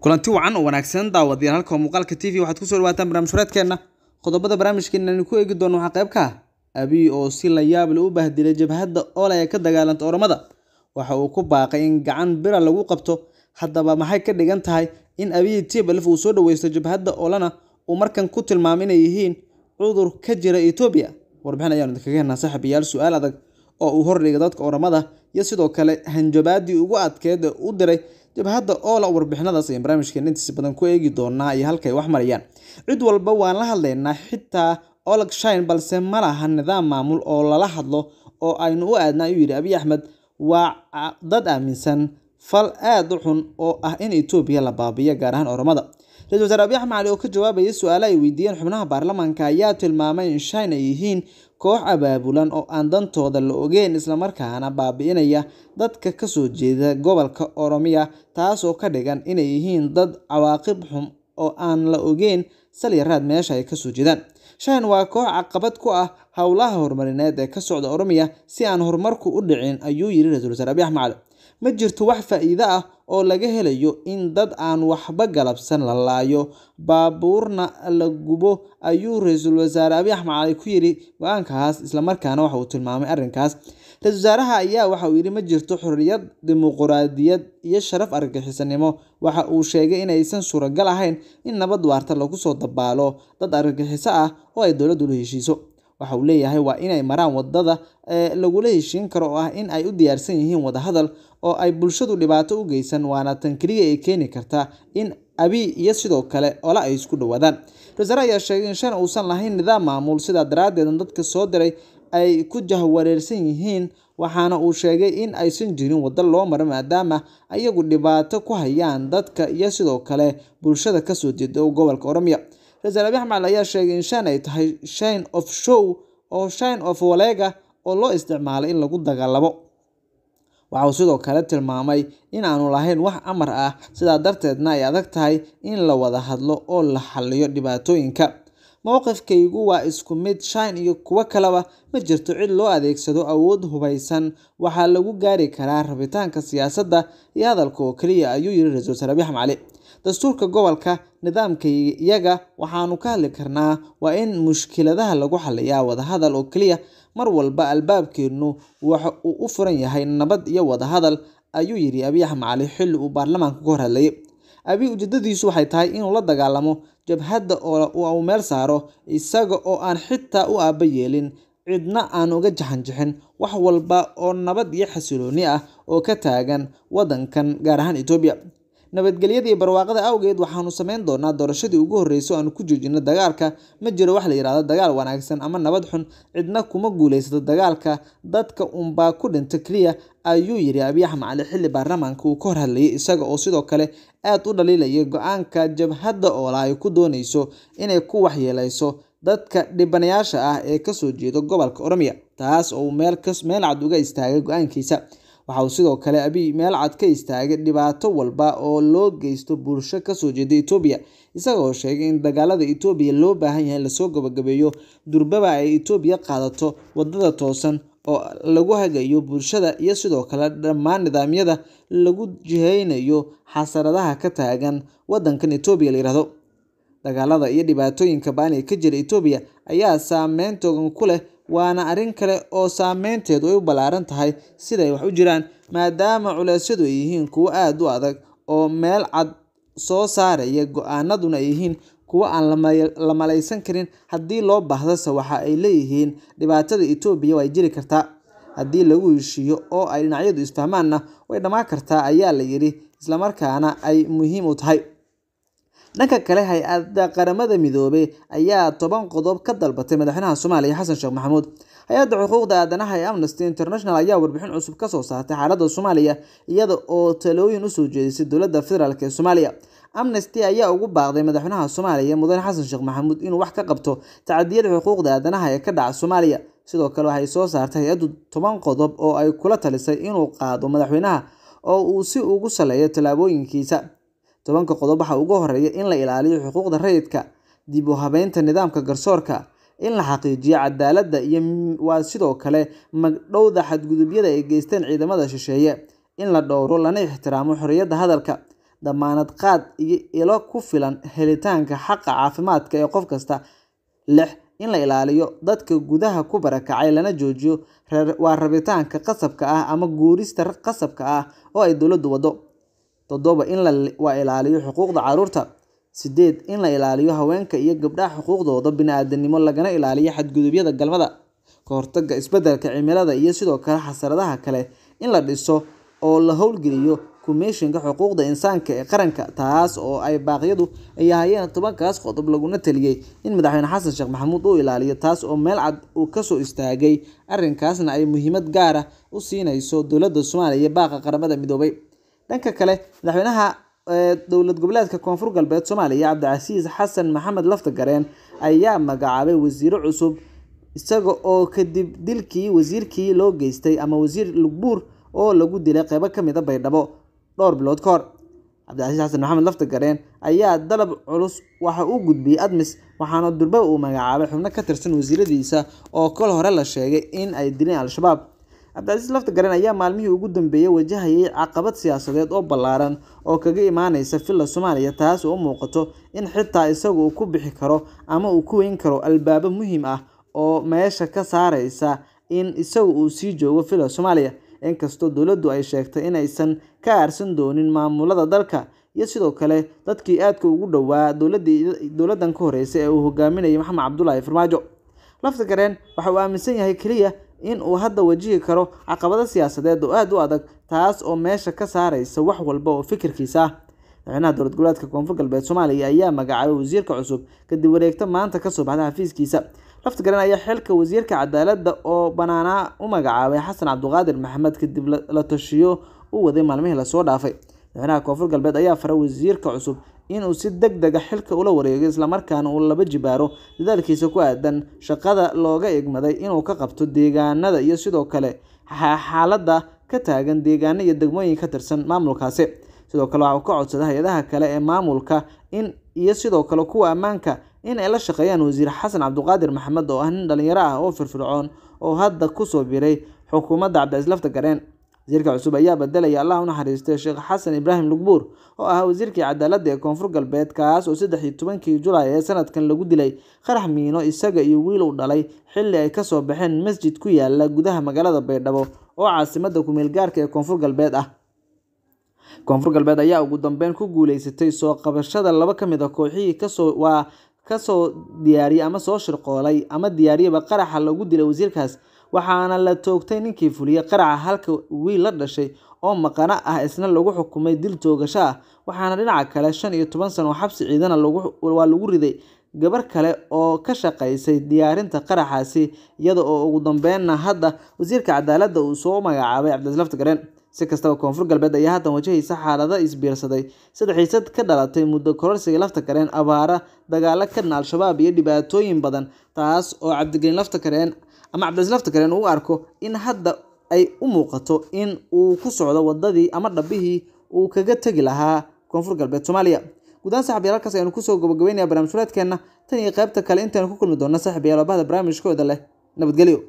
Kulanti wacan oo wanaagsan daawadayaal, halka muuqaalka TV waxaad kusoo dhawaataan barnaamij horeedkeena. Qodobada barnaamijkeena aynu ku eegi doono waxaa qayb ka ah Abiy oo si la yaab leh u bahdilay jabhadda Ola ee ka dagaalanta Oromada. Waxa uu ku baaqay in gacan bira lagu qabto. Haddaba maxay ka dhigan tahay in Abiy TPLF uu soo dhaweysto jabhadda Olana uu markan ku tilmaamay inay yihiin cudur ka jira Itoobiya? Warbixin ayaanu idinkaga helnaa saaxiibayaal, su'aal adag oo uu hordhigay dadka Oromada iyo sidoo kale hanjabaadii ugu adkeyd ee u diray jabhadda Ola. Warbixinadaas ayaan barnaamijkeena intiisa badan ku eegi doonaa iyo halkay wax marayaan. Cid walba waan la hadlaynaa, xitaa Oleg Shine, balse ma laha nidaam maamul oo lala hadlo oo aynu u aadna, ayuu yidhi Abiy Axmed. Waa dad aaminsan fal aad u xun oo ah in Itoobiya la baabi'iyo, gaar ahaan Oromada. Ra-iisul wasaare Abiy Axmed Cali oo ka jawaabayay su'aalo ay weydiiyeen xubnaha baarlamaanka ayaa tilmaamay in Shine ay yihiin koox abaabulan oo aan dantooda la ogeyn, islamarkaana baabi'inaya dadka ka soo jeeda gobolka Oromiya, taasoo ka dhigan inay yihiin dad cawaaqib xun oo aan la ogeyn sal iyo raad meesha ay kasoo jeedaan. Shine waa koox caqabad ku ah howlaha horumarineed ee ka socda Oromiya si aan horumarku u dhicin, ayuu yidhi ra-iisul wasaare Abiy Axmed Cali. Ma jirto wax faa'iido ah oo laga helayo in dad aan waxba galabsan la laayo, baabuurna la gubo, ayuu ra-iisul wasaare Abiy Axmed Cali ku yidhi go-aankaas, islamarkaana waxa uu tilmaamay arrinkaas. Ra-iisul wasaaraha ayaa waxa uu yidhi ma jirto xorriyad, dimuqraadiyad iyo sharaf argagixisanimo. Waxa uu sheegay inaysan suuragal ahayn in nabad waarta lagu soo dabaalo dad argagixiso ah oo ay dowladdu la heshiiso. Waxa uu leeyahay waa inay maraan wadada lagula heshiin karo oo ah in ay u diyaarsan yihiin wadahadal oo ay bulshadu dhibaato u geysan, waana tan keliya ee keeni karta in Abiy iyo sidoo kale Ola ay isku dhawaadaan. Ra-iisul wasaare ayaa sheegay in Shine uusan lahayn nidaam maamul, sidaa daraaddeedna dadka soo diray ay ku jahwareersan yihiin, waxaana uu sheegay in aysan jirin waddo loo maro maadaama ayagu dhibaato ku hayaan dadka iyo sidoo kale bulshada kasoo jeeda gobolka Oromiya. Ra-iisul Abiy Axmed ayaa sheegay in Shine ay tahay Shine of Show oo Shine of Walega oo loo isticmaalay in lagu dagaalamo. Waxa uu sidoo kale tilmaamay in aanu lahayn wax amar ah, sidaa darteedna ay adag tahay in la wada hadlo oo la xalliyo dhibaatooyinka. Mowqifkaygu waa isku mid Shine iyo kuwo kaleba, ma jirto cid loo adeegsado awood hubaysan, waxaa lagu gaari karaa rabitaanka siyaasadda iyo hadalka oo keliya, ayuu yidhi ra-iisul wasaare Abiy Axmed Cali. Dastuurka gobolka, nidaamka iyaga waxaanu ka hadli karnaa waa in mushkiladaha lagu xalliyaa wadahadal oo keliya. Mar walba albaabkeennu waxa uu u furan yahay nabad iyo wadahadal, ayuu yidhi Abiy Axmed Cali xilli uu baarlamaanka ka hor hadlayay. Abiy ujeedadiisu waxay tahay inuu la dagaalamo jabhadda oo uu meel saaro, isaga oo aan xitaa u aaba yeelin, cidna aan uga jaxanjixin wax walba oo nabad iyo xasilooni ah oo ka taagan waddankan, gaar ahaan Itoobiya. Nabadgelyada iyo barwaaqada awgeed waxaanu samayn doonaa doorashadii ugu horreysay oo aanu ku joojino dagaalka. Ma jiro wax la yidhaahdo dagaal wanaagsan ama nabad xun, cidna kuma guuleysato dagaalka, dadka unbaa ku dhinta keliya, ayuu yidhi Abiy Axmed Cali xilli baarlamaanka uu ka hor hadlayay, isaga oo sidoo kale aad u dhaliilayay go-aanka jabhadda Ola ay ku dooneyso inay ku waxyeeleyso dadka dhibanayaasha ah ee kasoo jeeda gobolka Oromiya, taas oo uu meel cad uga istaagay go-aankiisa. Waxa uu sidoo kale Abiy meel cad ka istaagay dhibaato walba oo loo geysto bulsho kasoo jeeda Itoobiya, isagoo sheegay in dagaalada Itoobiya loo baahan yahay in lasoo gabagabeeyo, durbaba ay Itoobiya qaadato wadada toosan oo lagu hagayo bulshada iyo sidoo kale dhammaan nidaamyada lagu jiheynayo xasaradaha ka taagan wadankan Itoobiya la yiraahdo. Dagaalada iyo dhibaatooyinka ba'an ee ka jira Itoobiya ayaa saameyn togan ku leh, waana arrin kale oo saameynteedu ay u ballaaran tahay sida ay wax u jiraan, maadaama culeysyadu ay yihiin kuwo aad u adag oo meel cad soo saaraya, go-aanaduna ay yihiin kuwo aan la malaysan karin. Haddii loo baahdase waxa ay leeyihiin dhibaatada Itoobiya way jiri kartaa, haddii lagu heshiiyo oo ay dhinacyadu isfahmaanna way dhammaan kartaa, ayaa la yidhi, islamarkaana ay muhiim u tahay. Dhanka kale, hay-adda Qaramada Midoobay ayaa 10 qodob ka dalbatay madaxweynaha Soomaaliya Xasan Sheekh Maxamuud. Hay-adda xuquuqda aadanaha ee Amnesty International ayaa warbixin cusub ka soo saartay xaaladda Soomaaliya, iyada oo talooyin usoo jeedisay dowladda federaalk ee Soomaaliya. Amnesty ayaa ugu baaqday madaxweynaha Soomaaliya Mudane Xasan Sheekh Maxamuud inuu wax ka qabto tacadiyada xuquuqda aadanaha ee ka dhaca Soomaaliya. Sidoo kale waxay soo saartay hay-addu 10 qodob oo ay kula talisay inuu qaado madaxweynaha oo uu si ugu saleeyo tallaabooyinkiisa. 10-ka qodob waxaa ugu horeeya in la ilaaliyo xuquuqda rayidka, dib u habeynta nidaamka garsoorka, in la xaqiijiyo cadaaladda iyo waa sidoo kale magdhowda xadgudubyada ay geysteen ciidamada shisheeye, in la dhowro lana ixtiraamo xorriyadda hadalka, damaanad qaad iyo ilo ku filan helitaanka xaqa caafimaadka ee qof kasta. 6 in la ilaaliyo dadka gudaha ku barakacay lana joojiyo waa rabitaanka qasabka ah ama guurista qasabka ah oo ay dowladdu wado. 7 in la ilaaliyo xuquuqda carruurta. 8 in la ilaaliyo haweenka iyo gabdhaha xuquuqdooda bini'aadanimo lagana ilaaliyo xadgudubyada galmada. Ka hortagga isbeddelka cimilada iyo sidoo kale xasaradaha kale in la dhiso oo la howlgeliyo Komishinka Xuquuqda Insaanka ee Qaranka, taas oo ay baaqyadu ay ahaayeen 10kaas qodob laguna taliyay in Madaxweyne Xasan Sheekh Maxamuud uu ilaaliyo, taas oo meel cad uu kasoo istaagay arrinkaasna ay muhiimad gaar ah u siinayso dowladda Soomaaliya baaqa Qaramada Midoobay. Dhanka kale, madaxweynaha dowlad goboleedka Koonfur Galbeed Soomaaliya Cabdicasiis Xasan Maxamed Laftagareen ayaa magacaabay wasiiro cusub, isaga oo kadib dilkii wasiirkii loo geystay ama wasiir Lugbuur oo lagu dilay qeybo ka mid ah Baydhabo dhowr bilood ka hor. Cabdicasiis Xasan Maxamed Laftagareen ayaa dalab culus waxa uu gudbiyay ADMIS, waxaana durba uu magacaabay xubno ka tirsan wasiiradiisa oo kol hore la sheegay in ay dileen Al-Shabaab. Cabdicasiis Laftagareen ayaa maalmihii ugu dambeeyay wajahayay caqabad siyaasadeed oo ballaaran oo kaga imaaneysa Villa Soomaaliya, taas oo u muuqato in xitaa isagu uu ku bixi karo ama uu ku weyn karo albaabo muhiim ah oo meesha ka saareysa in isagu uu sii joogo Villa Soomaaliya, inkastoo dowladdu ay sheegtay in aysan ka aarsan doonin maamulada dalka iyo sidoo kale dadkii aadka ugu dhowaa dowladdan ka horeysay ee uu hogaaminayay Maxamed Cabdullaahi Farmaajo. Laftagareen waxa uu aaminsan yahay kaliya in uu hadda wajihi karo caqabado siyaasadeed oo aad u adag, taas oo meesha ka saareysa wax walba oo fikirkiisa ah. Madaxweynaha dowlad goboleedka Koonfur Galbeed Soomaaliya ayaa magacaabay wasiirka cusub kadib wareegto maanta kasoo baxday xafiiskiisa. Laftagareen ayaa xilka wasiirka cadaaladda oo banaanaa u magacaabay Xasan Cabduqaadir Maxamed kadib la tashiyo u waday maalmihii lasoo dhaafay. Madaxweynaha Koonfur Galbeed ayaa faray wasiirka cusub in uu si degdeg ah xilka ula wareego, isla markaana uu laba jibaaro dadaalkiisa ku aadan shaqada looga igmaday inuu ka qabto deegaanada iyo sidoo kale xaaladda ka taagan deegaano iyo degmooyin ka tirsan maamulkaasi. Sidoo kale waxa uu ka codsaday hay-adaha kale ee maamulka in iyo sidoo kale kuwa ammaanka in ay la shaqeeyaan wasiir Xasan Cabduqaadir Maxamed oo ah nin dhalinyaro ah oo firfircoon oo hadda kusoo biiray xukuumadda Cabdicasiis Laftagareen. Wasiirka cusub ayaa bedelaya Allah u naxariistay Sheekh Xasan Ibraahim Lugbuur oo ahaa wasiirkii cadaaladda ee Koonfur Galbeed, kaas oo 13kii Julaay ee sanadkan lagu dilay qarax miino isaga iyo wiil uu dhalay xilli ay kasoo baxeen masjid ku yaala gudaha magaalada Baydhabo oo caasimadda ku-meel gaarka ee Koonfur Galbeed ah. Koonfur Galbeed ayaa ugu dambeyn ku guuleysatay soo qabashada laba ka mid ah kooxihii kasoo diyaariyay ama soo shirqoolay ama diyaariyaba qaraxa lagu dilay wasiirkaas, waxaana la toogtay ninkii fuliyay qaraxa, halka wiil la dhashay oo maqana ah isna lagu xukumay dil toogasho ah. Waxaana dhinaca kale 15 sano oo xabsi ciidana waa lagu riday gabar kale oo ka shaqeysay diyaarinta qaraxaasi, iyada oo ugu dambeynna hadda wasiirka cadaaladda uu soo magacaabay Cabdicasiis Laftagareen. Si kastaba, Koonfur Galbeed ayaa haatan wajahaysa xaalado isbiirsaday sida xiisad ka dhalatay muddo kororsiga Laftagareen, abaara, dagaalo ka dhan Al-Shabaab iyo dhibaatooyin badan, taas oo Cabdigelin Laftagareen ama Cabdicasiis Laftagareen uu arko in hadda ay u muuqato in uu ku socdo wadadii ama dhabbihii uu kaga tegi lahaa Koonfur Galbeed Soomaaliya. Guud ahaan saaxiibayaal, halkaas ayanu kusoo gabagabeynaya barnaamij fuleedkeena tan iyo qaybta kale intaanu ku kulmi doona saaxiibayaal, bahda barnaamijkooda leh nabadgelyo.